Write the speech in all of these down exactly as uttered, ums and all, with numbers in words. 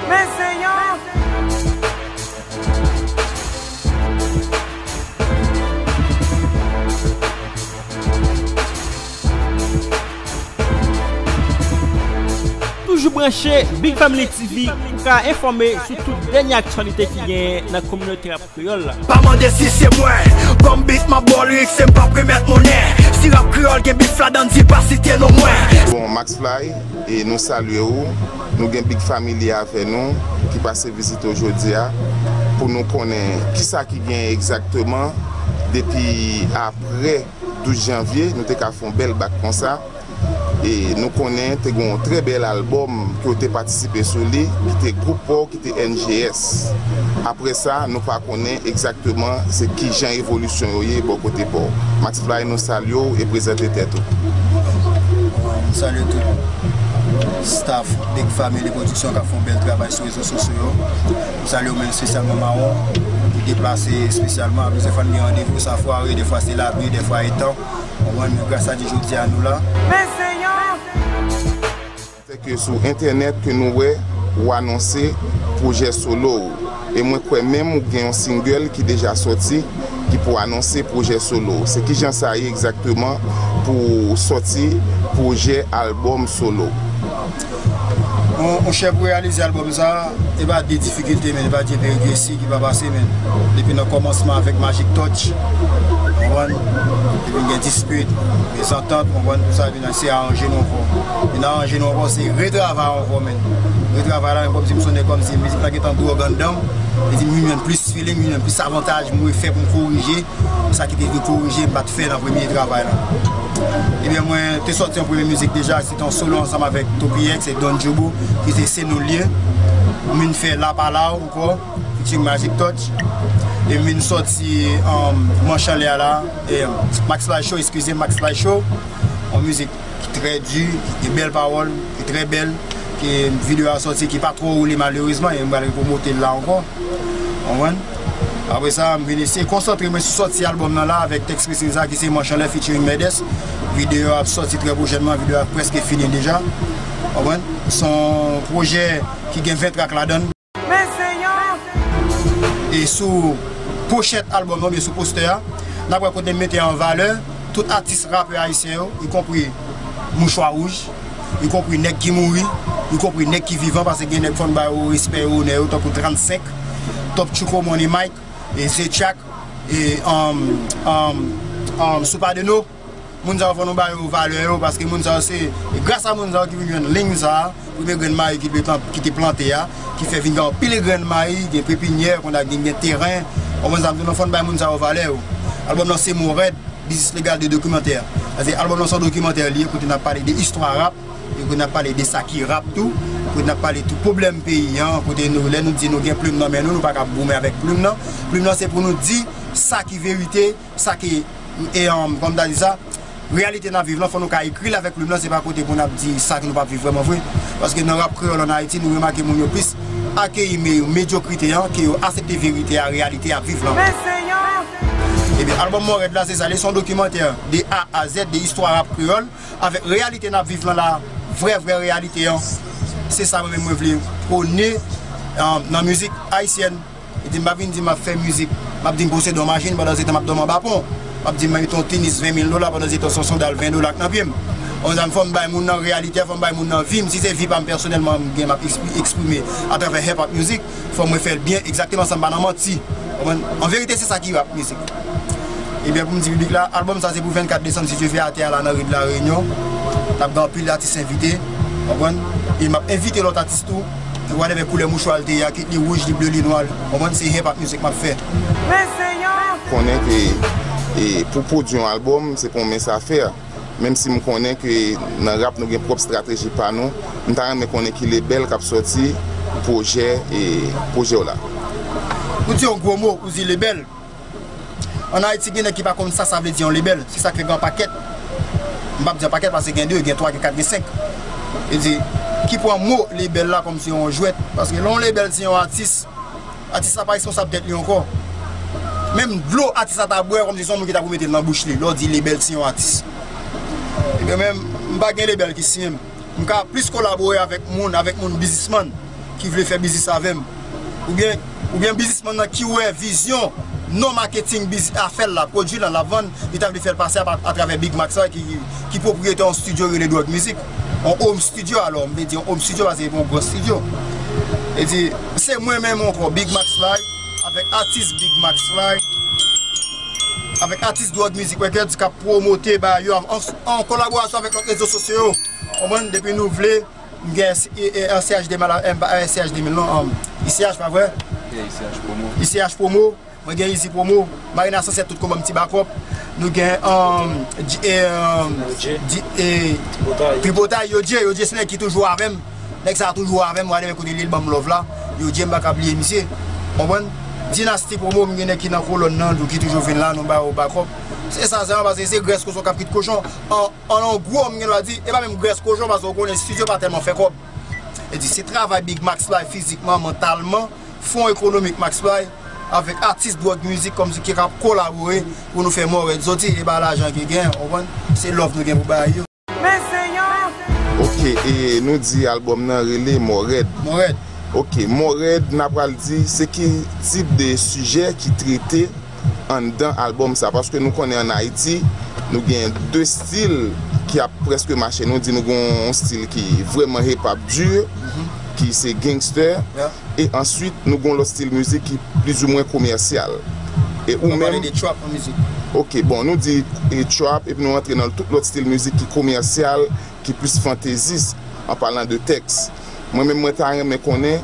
Men se yon Toujou branche Big Family T V pou ka enfòme sou tout dènye aktyalite ki genyen nan kominote rap kreyòl la. Pa mande si se mwen, ban m beat, m ap ba w lyrics, e m p ap remèt monnen. Si rap kreyòl gen beef ladan, di pa site non mwen. Bon, Max Fly, e nou salye w. Nou gen Big Family avè nou ki pase vizite w jodi a pou nou konnen kisa ki gen egzakteman depi apre douz janvye, nou te ka fè yon bèl bak konsa. E nou konnen te gen yon trè bèl albòm ke w te patisipe sou li, ki te gwoup pa w, ki te N G S. Apre sa, nou pa konnen egzakteman se kijan evolisyon yo ye bò kote pa w. Max Fly, nou salye w e prezante tèt ou. M salye tout staff Big Family Production k ap fè yon bèl travay sou rezo sosyo yo. M salye w menm espesyalman Mawon, ki deplase espesyalman. Plizyè fwa n gen randevou, sa fware, defwa se lapli, defwa e tan. Konprann, men gras a Dye jodi a nou la. Men se yon Se ke sou entènèt ke nou wè ou anonse pwojè solo w. E mwen kwè menm ou gen yon single ki deja sòti ki pou anonse pwojè solo w. Se kijan sa ye egzakteman pou w sòti pwojè albòm solo w? Mon, monchè, pou reyalize albòm sa, e pa de difikilte, men e pa de peripesi ki pa pase, men depi nan kòmansman avèk Magic Touch, konprann? Depi gen dispit, mezantant, konprann? Tout sa vin se aranje nou ankò. Vin aranje nou ankò, se retravay ankò, men. Retravay la, men kòmsi m sonnen kòmsi mizik la gentan dwòg anndan m. E di m vin jwenn plis feeling, m vin jwenn plis avantaj, m refè pou m korije sa ki te dwe korije, m pa t fè nan premye travay la. Ebyen, mwen te sòti yon premye mizik deja, se te yon solo ansanm avèk Topi X e Don Jubo, ki se Se Nou L Ye. M vin fè La Pa La ankò, featuring Magic Touch. E m vin sòti, um, Manch Anlè a la, e, um, Max Fly Show, eskize, Max Fly Show. Yon mizik ki trè di, ki gen bèl pawòl, ki trè bèl, ke videyo a sòti, ki pa twò woule malerezman, e m pral repwomote l la ankò. Konprann? Apre sa, m vin eseye konsantre mwen sou sòti albòm nan la avèk Tex Priscilla ki se Manch Anlè featuring Medes. Videyo a ap sòti trè pwochènman, videyo a prèske fini deja. Konprann? Se yon pwojè ki gen ven trak ladan l. Men se yon E sou pochèt albòm nan, oubyen sou postè a, n ap wè kote m mete an valè tout atis rapè ayisyen yo, ikonpri Mouchwa Wouj, ikonpri nèg ki mouri, ikonpri nèg ki vivan, paske gen nèg fò n ba yo respè yo, onè yo, tankou trannsenk, Top Tchouko, Money Mike, e Zetchak, e, um, um, um, Soupadeno. Moun sa yo fò nou ba yo valè yo, paske moun sa yo se, e gras a moun sa yo ki vin jwenn liy sa a, premye grenn mayi ki te plan-, ki te plante a, ki fè vin gen anpil grenn mayi, gen pepinyè, kounye a gen, gen teren. Konprann sa m di w, fò n bay moun sa yo valè yo. Albòm nan se Mo Rèd, Biznis Legal de Dokimantè. Sa se albòm nan se yon dokimantè li ye, kote n ap pale de istwa rap, e kote n ap pale de sa ki rap tou, kote n ap pale tou pwoblèm peyi an, kote nou, lè nou di nou gen plim nan men nou, nou pa ka goumen avèk plim nan. Plim nan se pou nou di sa ki verite, sa ki, e, um, kòm ta di sa, reyalite n ap viv lan, fò nou ka ekri l avèk plim nan, se pa kote pou n ap di sa ke nou p ap viv vrèman vre. Paske nan rap kreyòl ann Ayiti, nou remake moun yo plis akeyi me-, medyokrite an ke yo aksepte verite a, reyalite y ap viv lan. Men se yon Ebyen, albòm Mo Rèd la, se sa, li se yon dokimantè de A a Z, de istwa rap kreyòl, avèk reyalite n ap viv lan la, vrè, vrè reyalite an. Se sa mwen menm mwen vle pwone, um, nan mizik ayisyèn. E di m pa vin di m ap fè mizik, m ap di m posede yon machin, pandan se tan m ap dòmi anba pon. M ap di m mete yon tenis ven mil dola, pandan se tan se yon sandal ven dola k nan pye m. Konsa, fò m bay moun nan reyalite a, fò m bay moun nan vi m. Si se vi pa m pèsonèlman m gen, m ap ekspri-, eksprime atravè hip hop music, fò mwen fè l byen, egzakteman, san m pa nan manti. Konprann? An verite, se sa ki rap mizik. Ebyen, pou m di piblik la, albòm sa se pou vennkat desanm, si Dye vle, atè a la nan ri de la Reyinyon. N ap gen anpil atis envite, konprann? E m ap envite lòt atis tou, whatever koulè mouchwa l te ye a, kit li wouj, li ble, li nwa, konprann? Se hip hop music m ap fè. Men se yon Konnen ke, e, pou pwodui yon albòm, se pa yon mens afè. Menm si m konnen ke nan rap nou gen pwòp estrateji pa nou, m ta renmen konnen ki lebèl k ap sòti pwojè, e, pwojè w la. Ou di yon gwo mo, ou di lebèl. Ann Ayiti, gen nèg ki pa konn sa sa vle di yon lebèl. Se sa k fè gen yon pakèt, m p ap di yon pakèt paske gen de, gen twa, gen kat, gen senk. E di, ki pran mo lebèl la kòmsi yon jwèt. Paske lè yon lebèl se yon atis, atis la pa responsab tèt li ankò. Menm dlo atis la ta bwè, kòmsi se yon moun ki ta pou mete l nan bouch li, lè w di lebèl se yon atis. Ebyen, men, m pa gen lebèl ki siyen m. M ka plis kolabore avèk moun, avèk moun biznismann. ki vle fè biznis avè m. Oubyen, oubyen biznismann nan ki wè vizyon, non maketing biz-, afè l la, pwodui l lan l ap vann, li ta vle fè l pase a, atravè Big Max la ki, ki pwopriyetè yon estidyo rele Drug Music. Yon home studio, alò, m vle di yon home studio paske se pa yon gran estidyo. E di, se mwen menm ankò, Big Max Fly, avèk atis Big Max Fly, avèk atis Drug Music Records k ap pwomote bagay yo an, an kolaborasyon avèk lòt rezo sosyo yo. Konprann? Depi nou vle, m gen S-, e, e, S C H D M la, e, pa S C H D mil non, um, I C H, pa vre? Yeah, I C H Promo. I C H Promo. Mwen gen Easy Promo. Marina Sunset tout konbòm ti bakòp. Nou gen, um, Di-, e, um, Di-, e, Tripotay. Tripotay, Yodje, Yodje se nèg ki toujou avè m. Nèg sa a toujou avè m, whatever kote li ye, l ban m love la. Yodje, m pa ka bliye misye. Konprann? Dynasty Promo, m gen nèg ki nan kolòn nan, tou ki toujou vin la, nou ba yo bakòp. Se sa sèlman, paske se grès kochon k ap kit kochon. An, an, an gwo, m gen dwa di, e pa menm grès kochon, paske w konnen estidyo pa tèlman fè kòb. E di, se travay Big Max Fly fizikman, mantalman, fon ekonomik Max Fly, avèk atis Drug Music kòmsi ki ka kolabore pou nou fè Mò Rèd soti, e pa lajan ki gen, w konprann? Se love nou gen pou bay yo. Men se yon Ok, e nou di albòm nan rele Mò Rèd. Mò Rèd. Ok, Mò Rèd, n a pral di se ki tip de sijè ki trete anndan albòm sa, paske nou konnen ann Ayiti, nou gen de stil ki ap prèske mache. Nou di nou gen yon stil ki vrèman hip hop di, ki se gangster, Yeah. e answit nou gen yon lòt stil mizik ki plizoumwen komèsyal. E ou N ap pale menm de trap an mizik. Ok, bon, nou di e trap, epi nou rantre nan tout lòt stil mizik ki komèsyal, ki plis fantezis, an palan de tèks. Mwen menm, mwen ta renmen konnen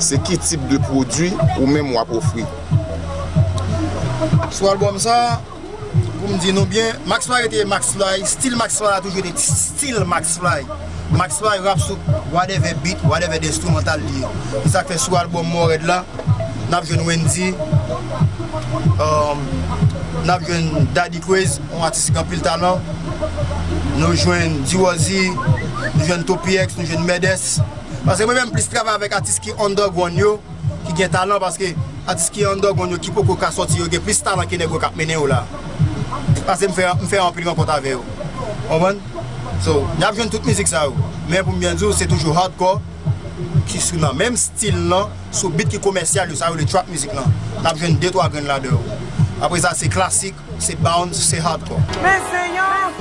se ki tip de pwodui ou menm w ap ofri. Sou albòm sa, pou m di nou byen, Max Fly rete Max Fly, stil Max Fly la toujou rete stil Max Fly. Max Fly rap sou whatever beat, whatever instrumental li ye. Se sa k fè sou albòm Mò Rèd la, n ap jwenn Wendy, um, n ap jwenn Daddy Craze, yon atis ki gen anpil talan. Nou jwenn D-Wozzy, nou jwenn Toppy X, nou jwenn Medès. Paske mwen menm, m plis travay avèk atis ki underground yo, ki gen talan, paske atis ki underground yo, ki poko ka sòti yo, gen plis talan ke nèg yo k ap mennen yo la. Paske m fè, m fè anpil rankont avè yo. Konprann? So, n ap jwenn tout mizik sa yo. Men pou m byen di w, se toujou hardcore ki sou nan menm stil lan, sou beat ki komèsyal yo, sa yo rele trap mizik lan. N ap jwenn de twa grenn ladan yo. Apre sa, se klasik, se bounce, se hardcore. Men se yon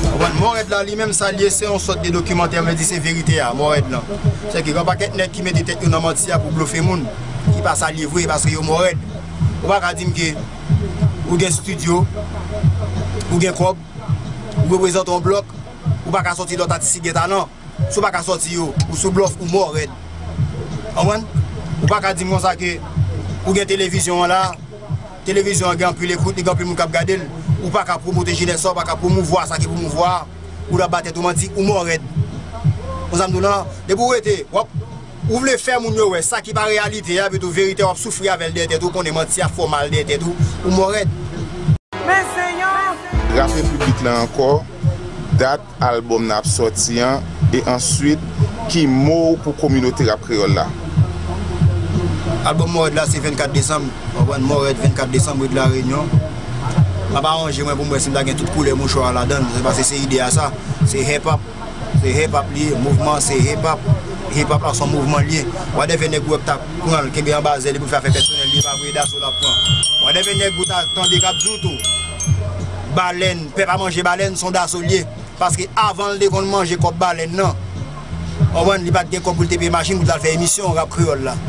Konprann? Mò Rèd la, li menm, sa l ye, se yon sòt de dokimantè, mwen di se verite a, Mò Rèd lan. Se ke gen yon pakèt nèg ki mete tèt yo nan manti a pou blofe moun, ki pa sa l ye vre, paske yo mò rèd. Ou pa ka di m ke ou gen estidyo, ou gen kòb, ou reprezante yon blòk, ou pa ka sòti lòt atis ki gen talan. Si w pa ka sòti yo, ou sou blòf, ou mò rèd. Konprann? Ou pa ka di m konsa ke ou gen televizyon an la, televizyon an gen anpil ekout, li gen anpil moun k ap gade l. Ou pa ka pwomote jenès sa, ou pa ka pwomouvwa sa ki pwomouvwa a, ou t ap ba tèt ou manti, ou mò rèd. Konn sa m di w lan, depi w rete, w ap, ou vle fè moun yo wè sa ki pa reyalite a, epi tou verite a w ap soufri avè l dèyè tèt ou, konnen manti a fè w mal dèyè tèt ou, ou mò rèd. Men se yon Raple piblik la ankò dat albòm nan ap sòti an, e answit, ki mo w pou kominote rap kreyòl la? Albòm Mò Rèd la se vennkat desanm, w konprann, Mò Rèd vennkat desanm, ri de la Reyinyon. M ap aranje mwen pou m wè si m ta gen tout koulè mouchwa a ladan l, se paske se ide a sa. Se hip hop, se hip hop li ye, mouvman se hip hop. Hip hop la se yon mouvman li ye. Whatever nèg ou wè k ta pran l, kenbe anba zèl li pou l fè afè pèsonèl li, e pa vre daso l ap pran. Whatever nèg ou ta tande k ap di w tou, balèn, pèp a manje balèn, se yon daso l ye. Paske avan l te konn manje kòb balèn nan. Konprann, li pa t gen kòb pou l te peye machin pou l t al fè emisyon rap kreyòl la.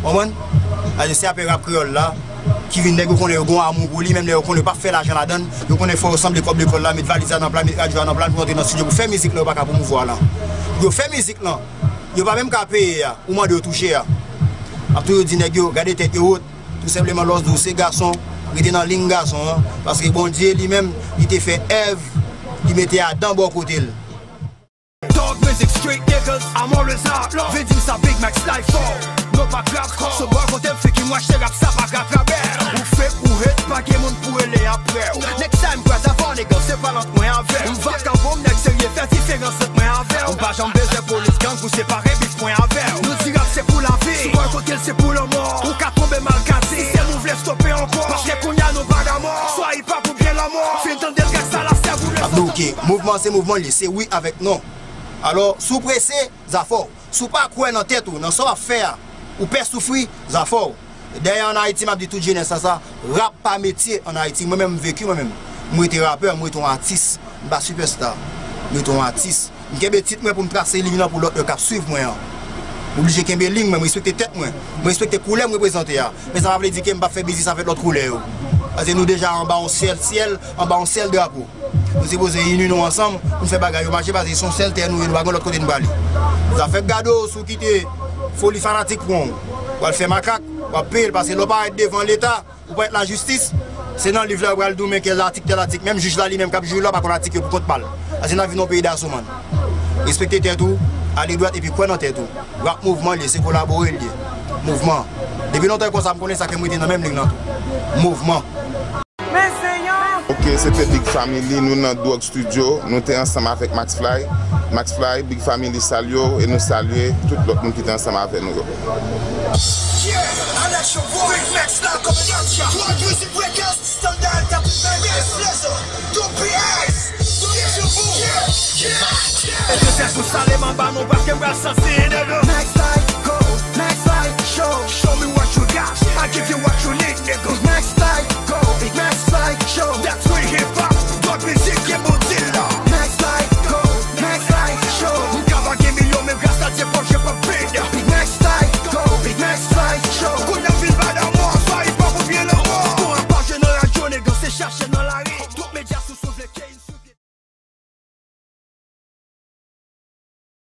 Konprann? Paske se apre rap kreyòl la ki vin, nèg yo konnen yo gen yon amou pou li, menm lè yo konnen yo p ap fè lajan ladan l, yo konnen fò yo sanble kòb lekòl la, met valiz la nan pla, met radyo a nan pla, pou antre nan estidyo pou fè mizik lan yo pa ka pwomouvwa lan. Pou yo fè mizik lan, yo pa menm ka peye a, ou mande yo touche a. M ap toujou di nèg yo, gade tèt yo wot, tou senpleman lòs di w se gason, rete nan liy gason an, paske Bondye li menm, li te fè Èv, li mete Adan bò kote l. Dog music, street niggas, I'm always out. Vin di m sa, Big Max Life, oh. No pa grab call. So bò kote m figi m wache rap sa pa grab rabè. Ou fake, ou hate, pa gen moun pou rele apre w. Next time, brother, for nigga, se pa lant mwen avè w. M vakabon, nèg serye, fè diferans ant mwen avè w. M pa janm bezwen polis, gang pou separe beef mwen avè w. Nou di rap se pou lavi. Si bò kote l se pou lanmò. Ou ka tonbe mal kase. Sistèm ou vle stope ankò. Paske kounye a nou pa damò. Swa hip hop oubyen lanmò. Fin tande trèk sa la, sèvoule. Ap di w ke mouvman se mouvman li ye, se wi avèk non. Alò, si w prese, zafè w. Si w pa kwè nan tèt ou, nan sa w ap fè a, ou pè soufri, zafè w. Dayè ann Ayiti, m ap di tout jenès la sa, rap pa metye ann Ayiti. Mwen menm, m veki, mwen menm. M rete rapè, m rete yon atis. M pa sipèsta. M rete yon atis. M kenbe tit mwen pou m trase liy lan pou lòt yo k ap swiv mwen an. M oblije kenbe liy mwen, m respekte tèt mwen. M respekte koulè m reprezante a. Men sa pa vle di ke m p ap fè biznis avèk lòt koulè yo. Paske nou deja anba yon sèl syèl, anba yon sèl drapo. Nou sipoze ini nou ansanm pou n fè bagay yo mache, paske se yon sèl tè nou ye, nou pa gen lòt kote n prale. Zafè gade w, si w kite foli fanatik pran w, w al fè makak, w ap peye l, paske lè w parèt devan Leta, ou parèt lajistis, se nan liv la yo pral di w men kèl atik, tèl atik. Menm jij la li menm k ap jije w la pa konn atik yo pou kont pa l. Paske n ap viv nan yon peyi dasomann. Respekte tèt ou, ale dwat epi kwè nan tèt ou. Rap mouvman l ye, se kolabore l ye. Mouvman. Depi lontan e konsa, m konnen sa ke m rete nan menm liy lan tou. Mouvman. Ok, se te Big Family, nou nan Dwòg Studio, nou te ansanm avèk Max Fly, Max Fly, Big Family salye w e nou salye tout lòt moun ki te ansanm avè nou yo. Mesye, sèl pou sale m anba nou paske m pral santi devan.